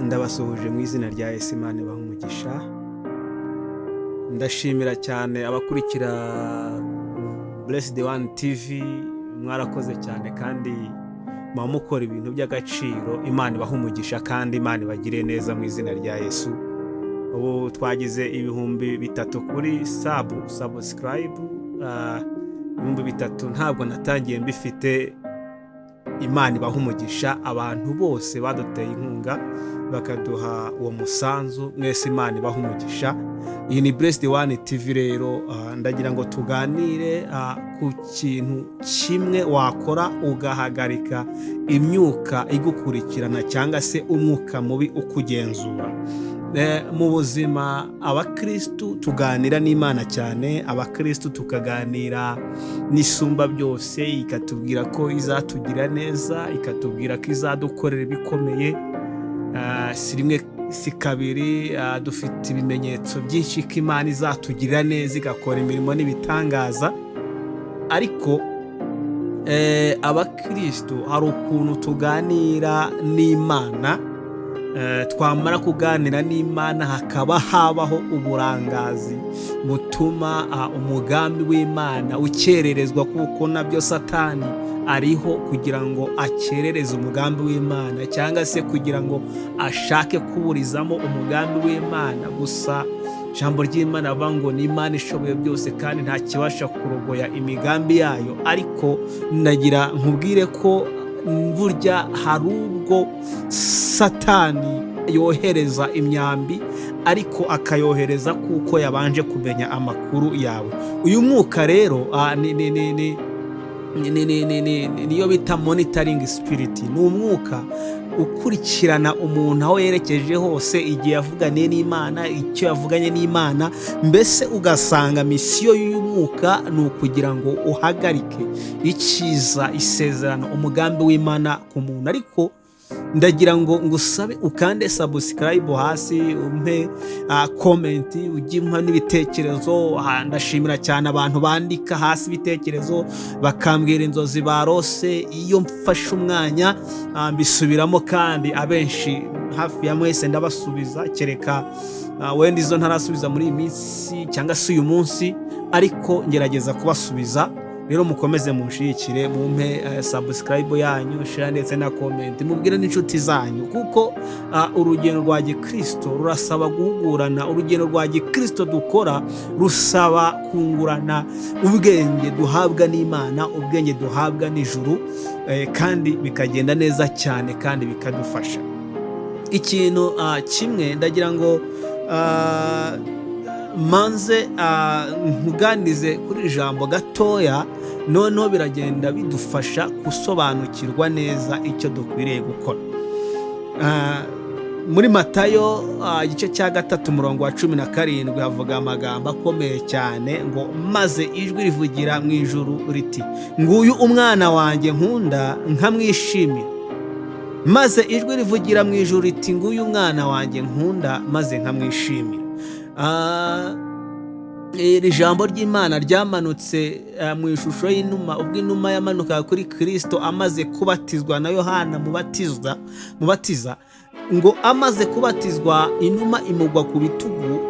Ndabasuhuje mu izina rya Yesu, Imana ibahe umugisha. Ndashimira cyane abakurikira Blessed One TV, mwarakoze cyane kandi muba mukora ibintu by'agaciro. Imana ibahe umugisha kandi Imana ibagire neza mu izina rya Yesu. Ubu twagize 3000 kuri subscribe, 3000 ntabwo natangiye mbifite. Imana ibaha umugisha abantu bose baduteye inkunga bakaduha uwo musanzu, mwese Imana ibaha umugisha. Iyi ni Blessed One TV. Rero ndagira ngo tuganire ku kintu kimwe wakora ugahagarika imyuka igukurikirana cyangwa se umwuka mubi ukugenzura. Mu buzima abakirisitu tuganira n'Imana cyane, abakirisitu tukaganira n'Isumba byose, ikatubwira ko izatugira neza, ikatubwira ko izadukorera ibikomeye. Si rimwe si kabiri, dufite ibimenyetso byinshi ko Imana izatugirira neza, igakora imirimo n'ibitangaza. Ariko abakirisitu hari ukuntu tuganira n'Imana, twamara kuganira n'Imana hakaba habaho uburangazi butuma umugambi w'Imana ukererezwa, kuko nabyo Satani ariho kugira ngo akerereze umugambi w'Imana cyangwa se kugira ngo ashake kuburizamo umugambi w'Imana. Gusa ijambo ry'Imana avuga ngo ni Imana ishoboye byose kandi nta kibasha kurogoya imigambi yayo. Ariko ndagira nkubwire ko burya hari ubwo Satani yohereza imyambi, ariko akayohereza kuko yabanje kumenya amakuru yawe. Uyu mwuka rero niyo bita monitoring spirit. Ni umwuka ukurikirana umuntu aho yerekeje hose, igihe yavuganiye n'Imana, icyo yavuganye n'Imana. Mbese ugasanga mission y'uyu mwuka ni ukugira ngo uhagarike icyiza, isezerano, umugambi w'Imana ku muntu. Ariko ndagira ngo ngusabe ukande subscribe hasi, umpe comment, ujye umpa n'ibitekerezo. Ndashimira cyane abantu bandika hasi ibitekerezo, bakambwira inzozi barose. Iyo mfashe umwanya mbisubiramo, kandi abenshi hafi ya mwese ndabasubiza, kereka wenda izo ntarasubiza muri iyi minsi cyangwa se uyu munsi, ariko ngerageza kubasubiza. Rero mukomeze munshigikire, mumpe subscribe yanyu, share ndetse na comment, mubwire n'inshuti zanyu, kuko urugendo rwa gikristo rurasaba guhugurana. Urugendo rwa gikristo dukora rusaba kungurana ubwenge duhabwa n'Imana, ubwenge duhabwa n'ijuru, kandi bikagenda neza cyane kandi bikadufasha. Ikintu kimwe ndagira ngo manze nkuganize kuri iri jambo gatoya, noneho biragenda bidufasha gusobanukirwa neza icyo dukwiriye gukora. Muri Matayo igice cya 3 umurongo wa 17 havuga amagambo akomeye cyane ngo: "Maze ijwi rivugira mu ijuru riti: 'Nguyu umwana wanjye nkunda nkamwishimira.'" Maze ijwi rivugira mu ijuru riti: "Nguyu umwana wanjye nkunda maze nkamwishimira." Iri jambo ry'Imana ryamanutse mu ishusho y'inuma ubwo inuma yamanukaga kuri Kirisito amaze kubatizwa na Yohana mubatiza. Ngo amaze kubatizwa, inuma imugwa ku bitugu,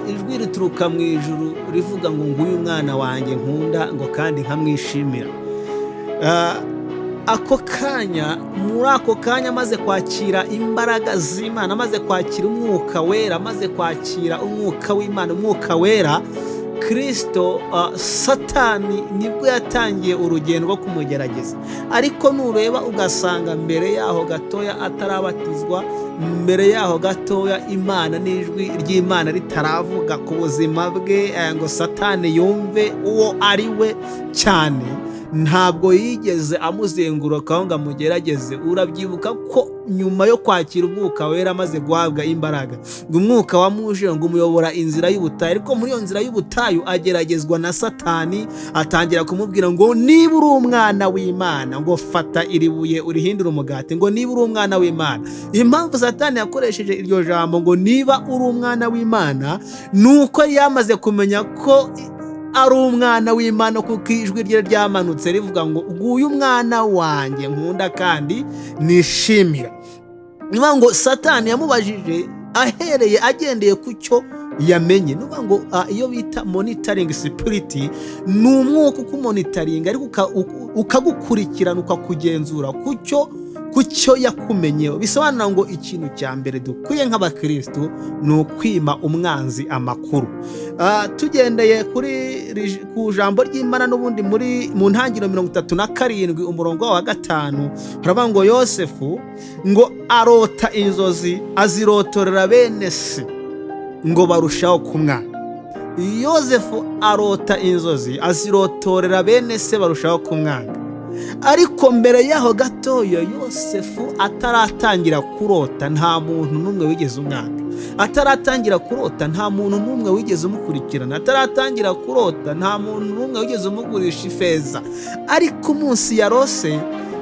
ijwi rituruka mu ijuru rivuga ngo: "Nguyu umwana wanjye nkunda," ngo kandi nkamwishimira. Ako kanya, muri ako kanya amaze kwakira imbaraga z'Imana, amaze kwakira Umwuka Wera, amaze kwakira umwuka w'Imana, Umwuka Wera, Kirisito, Satani nibwo yatangiye urugendo rwo kumugerageza. Ariko nureba ugasanga mbere yaho gatoya atarabatizwa, mbere yaho gatoya Imana n'ijwi ry'Imana ritaravuga ku buzima bwe ngo Satani yumve uwo ari we cyane, ntabwo yigeze amuzengurukaho ngo amugerageze. Urabyibuka ko nyuma yo kwakira Umwuka Wera, amaze guhabwa imbaraga, ngo umwuka wamuje ngo umuyobora inzira y'ubutayu. Ariko muri iyo nzira y'ubutayu ageragezwa na Satani, atangira kumubwira ngo: "Niba uri umwana w'Imana," ngo, "fata iri buye urihindure umugati," ngo, "niba uri umwana w'Imana." Impamvu Satani yakoresheje iryo jambo ngo "niba uri umwana w'Imana" ni uko yari yamaze kumenya ko ari umwana w'Imana, kuko ijwi rye ryamanutse rivuga ngo: "Nguyu umwana wanjye nkunda kandi nishimira." Ni ukuvuga ngo Satani yamubajije ahereye, agendeye ku cyo yamenye. Ni ukuvuga ngo iyo bita monitoring spirit ni umwuka ukumonitoringa, ariko ukagukurikirana, ukakugenzura ku cyo yakumenyeho. Bisobanura ngo ikintu cya mbere dukwiye nk'abakirisitu ni ukwima umwanzi amakuru. Tugendeye ku jambo ry'Imana n'ubundi, mu Ntangiriro 37, umurongo wa 5, haravuga ngo Yosefu ngo arota inzozi, azirotorera bene se, ngo barushaho kumwanga. Yosefu arota inzozi, azirotorera bene se, barushaho kumwanga. Ariko mbere yaho gatoya, Yosefu ataratangira kurota, nta muntu n'umwe wigeze umwanga. Ataratangira kurota, nta muntu n'umwe wigeze umukurikirana. Ataratangira kurota, nta muntu n'umwe wigeze umugurisha ifeza. Ariko umunsi yarose,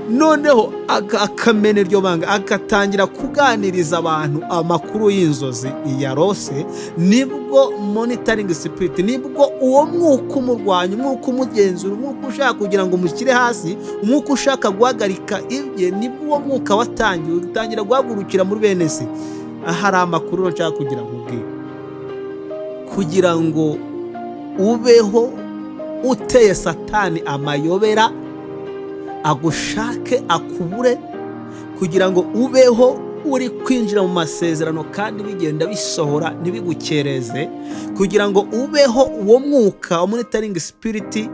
noneho akamena iryo banga, agatangira kuganiriza abantu amakuru y'inzozi yarose, nibwo monitoring spirit, nibwo uwo mwuka umurwanya, umwuka umugenzura, umwuka ushaka kugira ngo umushyire hasi, umwuka ushaka guhagarika ibye, nibwo uwo mwuka watangiye, utangira guhagurukira muri bene se. Hari amakuru nshaka kugira ngo ubwire, kugira ngo ubeho uteye Satani amayobera, agushake akubure, kugira ngo ubeho uri kwinjira mu masezerano kandi bigenda bisohora, ntibigukereze, kugira ngo ubeho uwo mwuka wa monitoring spirit,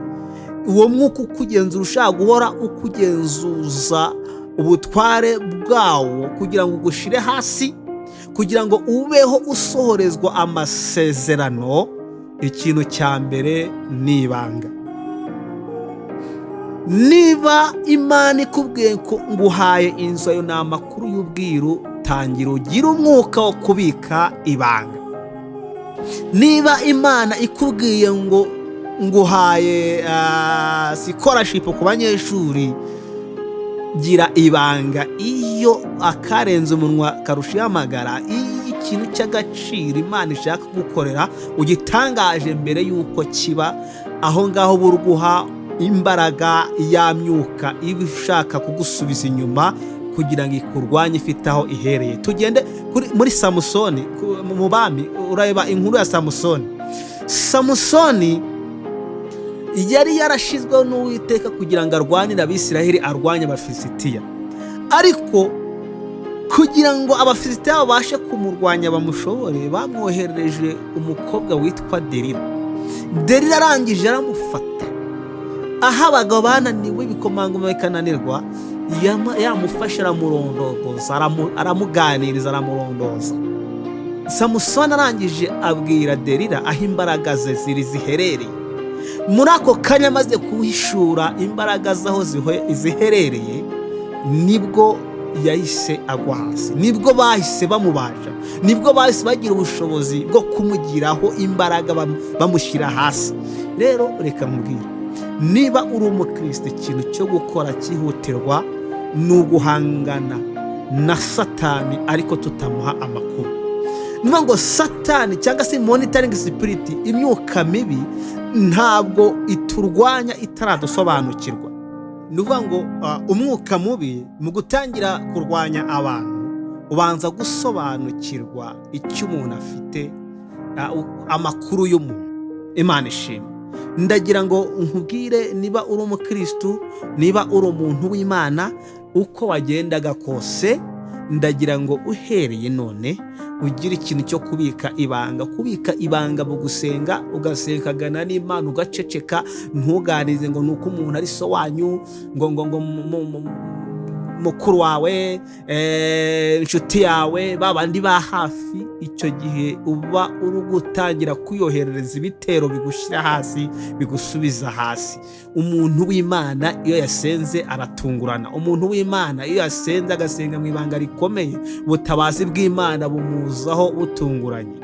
uwo mwuka ukugenzura, ushaka guhora ukugenzuza ubutware bwawo kugira ngo ugushire hasi, kugira ngo ubeho usohorezwa amasezerano, ikintu cya mbere ni ibanga. Niba Imana ikubwiye ko nguhaye inzu, ayo ni amakuru y'ubwiru, tangira ugire umwuka wo kubika ibanga. Niba Imana ikubwiye ngo nguhaye scholarship ku banyeshuri, gira ibanga. Iyo akarenze umunwa karusha ihamagara. Iyo ikintu cy'agaciro Imana ishaka gukorera ugitangaje mbere y'uko kiba, aho ngaho buri guha imbaraga ya myuka iba ishaka kugusubiza inyuma kugira ngo ikurwanye, ifite aho ihereye. Tugende muri Samusoni, mu Bami, urareba inkuru ya Samusoni. Samusoni yari yarashyizweho n'Uwiteka kugira ngo arwanire Abisiraheli, arwanye Abafilisitiya. Ariko kugira ngo Abafilisitiya babashe kumurwanya bamushobore, bamwoherereje umukobwa witwa Derira. Derira arangije aramufata. Aho abagabo bananiwe, ibikomangoma bikananirwa, yamufashe aramurondogoza, aramuganiriza, aramurondoza. Samusoni arangije abwira Derira aho imbaraga ze ziri, ziherereye. Muri ako kanya amaze kuhishura imbaraga z'aho ziherereye, nibwo yahise agwa hasi, nibwo bahise bamubasha, nibwo bahise bagira ubushobozi bwo kumugiraho imbaraga, bamushyira hasi. Rero reka nkubwire, niba uri umukristo, ikintu cyo gukora cyihutirwa ni uguhangana na Satani, ariko tutamuha amakuru. Ni ngo Satani cyangwa se monitoring spirit, imyuka mibi, ntabwo iturwanya itaradusobanukirwa. Ni ukuvuga ngo umwuka mubi mu gutangira kurwanya abantu ubanza gusobanukirwa icyo umuntu afite, amakuru y'umuntu. Imana ishimwe. Ndagira ngo nkubwire, niba uri umukirisitu, niba uri umuntu w'Imana, uko wagendaga kose, ndagira ngo uhereye none ugire ikintu cyo kubika ibanga. Kubika ibanga mu gusenga, ugasengagana n'Imana, ugaceceka, ntuganize ngo ni uko umuntu ari so wanyu, ngo mukuru wawe, inshuti yawe, ba bandi ba hafi. Icyo gihe uba uri gutangira kwiyoherereza ibitero bigushyira hasi, bigusubiza hasi. Umuntu w'Imana iyo yasenze aratungurana. Umuntu w'Imana iyo yasenze, agasenga mu ibanga rikomeye, ubutabazi bw'Imana bumuzaho butunguranye.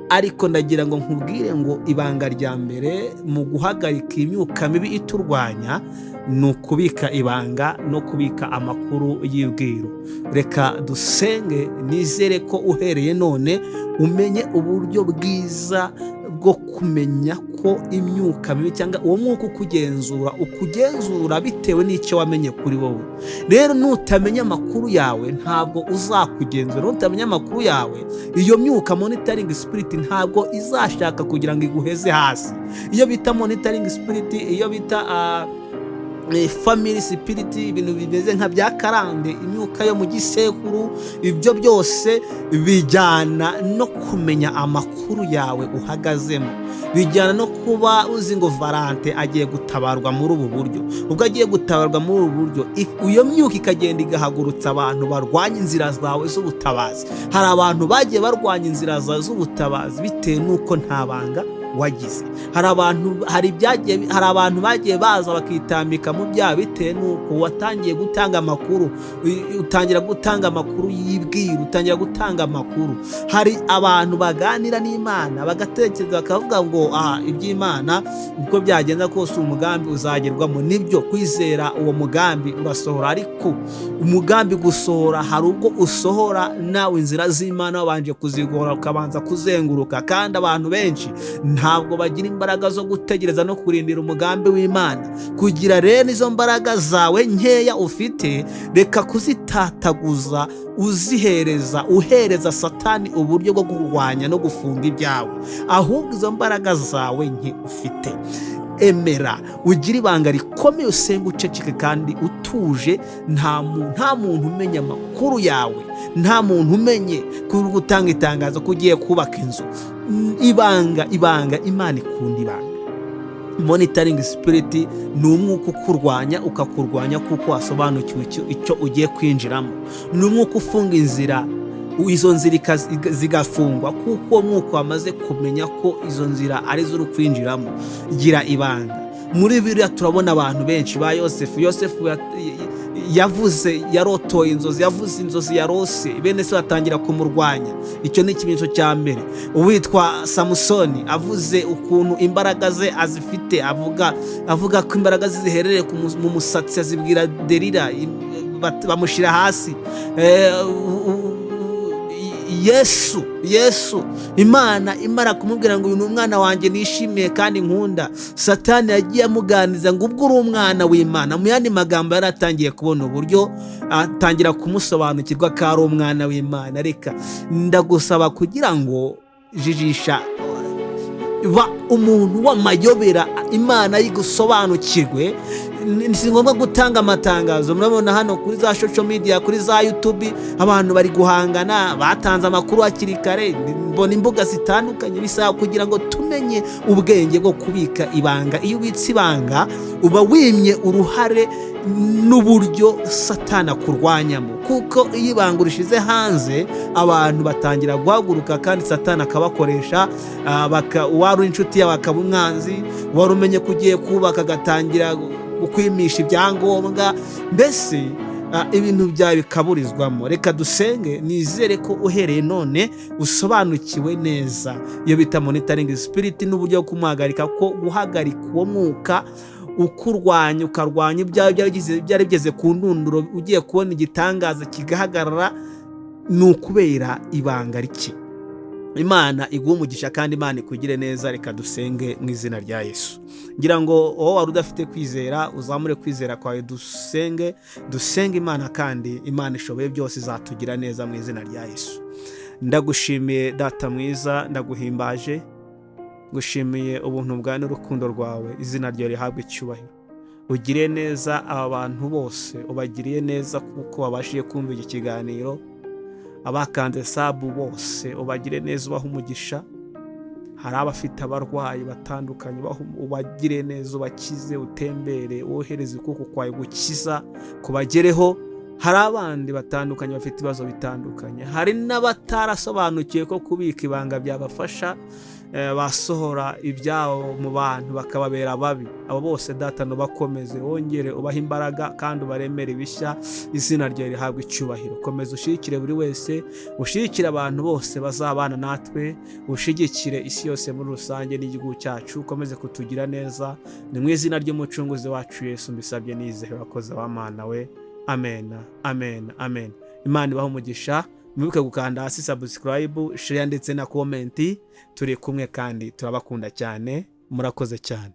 Ariko ndagira ngo nkubwire ngo ibanga rya mbere mu guhagarika imyuka mibi iturwanya ni ukubika ibanga no kubika amakuru y'ibwiru. Reka dusenge. Nizere ko uhereye none umenye uburyo bwiza. bwo kumenya ko imyuka mibi cyangwa uwo mwuka ukugenzura bitewe n'icyo wamenye kuri wowe. Rero nutamenya amakuru yawe, ntabwo uzakugenzura. Nutamenya amakuru yawe, iyo myuka monitoring spirit ntabwo izashaka kugira ngo iguheze hasi. Iyo bita monitoring spirit, iyo bita family spirit, ibintu bimeze nka bya karande, imyuka yo mu gisekuru, ibyo byose bijyana no kumenya amakuru yawe uhagazemo, bijyana no kuba uzi ngo Valante agiye gutabarwa muri ubu buryo. Ubwo agiye gutabarwa muri ubu buryo, iyo myuka ikagenda igahagurutsa abantu barwanya inzira zawe z'ubutabazi. Hari abantu bagiye barwanya inzira zawe z'ubutabazi bitewe n'uko nta banga wagize. Hari abantu, hari ibyagiye, hari abantu bagiye baza bakitambika mu byaha bitewe n'uko watangiye gutanga amakuru, utangira gutanga amakuru yibwira, utangira gutanga amakuru. Hari abantu baganira n'Imana, bagatekereza, bakavuga ngo: "Aha, iby'Imana uko byagenda kose umugambi uzagerwamo." Nibyo, kwizera uwo mugambi urasohora, ariko umugambi gusohora, hari ubwo usohora nawe inzira z'Imana wabanje kuzigora, ukabanza kuzenguruka. Kandi abantu benshi ntabwo bagira imbaraga zo gutegereza no kurindira umugambi w'Imana. Kugira rero izo mbaraga zawe nkeya ufite, reka kuzitataguza uzihereza, uhereza Satani uburyo bwo kurwanya no gufunga ibyawe. Ahubwo izo mbaraga zawe nke ufite, emera ugire ibanga rikomeye, usenga uceceke kandi utuje, nta muntu umenya amakuru yawe, nta muntu umenye kuri gutanga itangazo ko ugiye kubaka inzu. Ibanga, ibanga, Imana ikunda ibanga. Monitoring spirit ni umwuka ukurwanya, ukakurwanya kuko wasobanukiwe icyo ugiye kwinjiramo. Ni umwuka ufunga inzira, izo nzira zigafungwa kuko uwo mwuka wamaze kumenya ko izo nzira arizo uri kwinjiramo. Gira ibanga. Muri biriya turabona abantu benshi ba Yosefu. Yosefu yavuze, yarotoye inzozi, yavuze inzozi yarose, bene se batangira kumurwanya. Icyo ni ikimenyetso cya mbere. Uwitwa Samusoni avuze ukuntu imbaraga ze azifite, avuga ko imbaraga ze ziherereye mu musatsi, azibwira Derira, bamushyira hasi. Yesu, Imana imara kumubwira ngo: "Uyu ni umwana wanjye nishimiye kandi nkunda," Satani yagiye amuganiriza ngo: "Ubwo uri umwana w'Imana." Mu yandi magambo, yari atangiye kubona uburyo atangira kumusobanukirwa ko ari umwana w'Imana. Reka ndagusaba kugira ngo jijisha, ba umuntu w'amayobera, Imana yigusobanukirwe. Si ngombwa gutanga amatangazo. Murabona hano kuri za social media, kuri za YouTube, abantu bari guhangana, batanze amakuru hakiri kare. Mbona imbuga zitandukanye, bisaba kugira ngo tumenye ubwenge bwo kubika ibanga. Iyo ubitse ibanga, uba wimye uruhare n'uburyo Satana akurwanyamo, kuko iyo ibanga urishize hanze, abantu batangira guhaguruka kandi Satana akabakoresha. Uwari inshuti yawe akaba umwanzi, wari umenye ko ugiye kubaka agatangira kukwimisha ibyangombwa, mbese ibintu byawe bikaburizwamo. Reka dusenge. Nizere ko uhereye none usobanukiwe neza iyo bita monitoring spirit n'uburyo bwo kumuhagarika, ko guhagarika uwo mwuka ukurwanya, ukarwanya ibyawe byari bigeze ku ndunduro, ugiye kubona igitangaza kigahagarara, ni ukubera ibanga rike. Imana iguhe umugisha kandi Imana ikugire neza. Reka dusenge mu izina rya Yesu. Ngira ngo wowe wari udafite kwizera, uzamure kwizera kwawe, dusenge, dusenge Imana, kandi Imana ishoboye byose, izatugira neza mu izina rya Yesu. Ndagushimiye Data mwiza, ndaguhimbaje, ngushimiye ubuntu bwawe n'urukundo rwawe. Izina ryawe rihabwe icyubahiro. Ugire neza aba bantu bose, ubagiriye neza kuko babashije kumva iki kiganiro. Abakanze sub bose, ubagire neza, ubahe umugisha. Hari abafite abarwayi batandukanye, ubagire neza, ubakize, utembere, wohereze ukuboko kwawe gukiza kubagereho. Hari abandi batandukanye bafite ibibazo bitandukanye, hari n'abatarasobanukiwe ko kubika ibanga byabafasha, basohora ibyabo mu bantu bakababera babi. Abo bose Data nubakomeze, wongere ubahe imbaraga kandi ubaremere ibishya. Izina ryawe rihabwe icyubahiro. Komeza ushyigikire buri wese, ushyigikire abantu bose bazabana natwe, ushyigikire isi yose muri rusange n'igihugu cyacu. Ukomeze kutugira neza. Ni mu izina ry'Umucunguzi wacu Yesu mbisabye nizeye. Urakoze wa Mana we. Amen, amen, amen. Imana ibahe umugisha. Mwibuke gukanda hasi subscribe, share ndetse na comment. Turi kumwe kandi turabakunda cyane. Murakoze cyane.